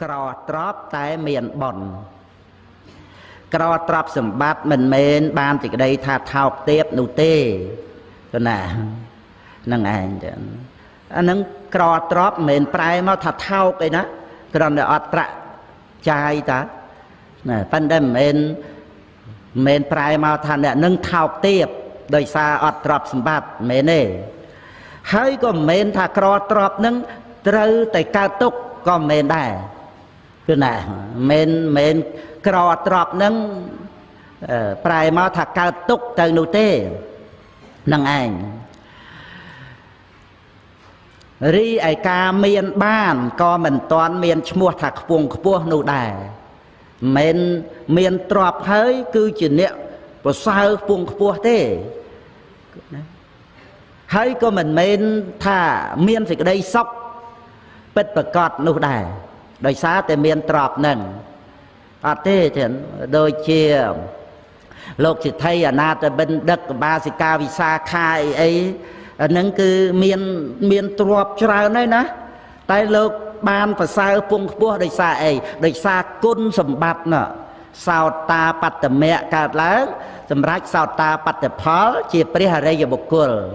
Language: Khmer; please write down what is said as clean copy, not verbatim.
ក្រទ្របតែមានបុណ្យក្រទ្របសម្បត្តិមិនមែនបានសេចក្តីថាថោកទាបនោះទេណាហ្នឹងឯងចឹងអាហ្នឹងក្រទ្របមិនមែនប្រែមកថាថោកអីណាគ្រាន់តែអត់ប្រាក់ចាយតាណាប៉ុន្តែមិនមែនប្រែមកថាអ្នកនឹងថោកទាបដោយសារអត់ទ្រព្យសម្បត្តិមិនមែនទេហើយក៏មិនមែនថាក្រទ្របនឹងត្រូវតែកើតទុក្ខក៏មិនមែនដែរគឺណាមិនមែនក្រទ្របនឹងប្រែមកថាកើតទុក្ខទៅនោះទេនឹងឯងរីឯការមានបានក៏មិនទាន់មានឈ្មោះថាខ្ពង់ខ្ពស់នោះដែរមិនមានទ្រព្យហើយគឺជាអ្នកប្រសើរខ្ពង់ខ្ពស់ទេណាហើយក៏មិនមែនថាមានសេចក្តីសុខពិតប្រាកដនោះដែរដោយសារតែមានទ្រព្យនឹងអត់ទេចឹងដូចជាលោកសិទ្ធិអនាថបិណ្ឌិកបាសិកាវិសាខាអីអីអាហ្នឹងគឺមានទ្រព្យច្រើនហើយណាតែលោកបានប្រសើរពងខ្ពស់ដោយសារអីដោយសារគុណសម្បត្តិណសោតាបត្តមៈកើតឡើងសម្រាប់សោតាបត្តផលជាព្រះអរិយបុគ្គល។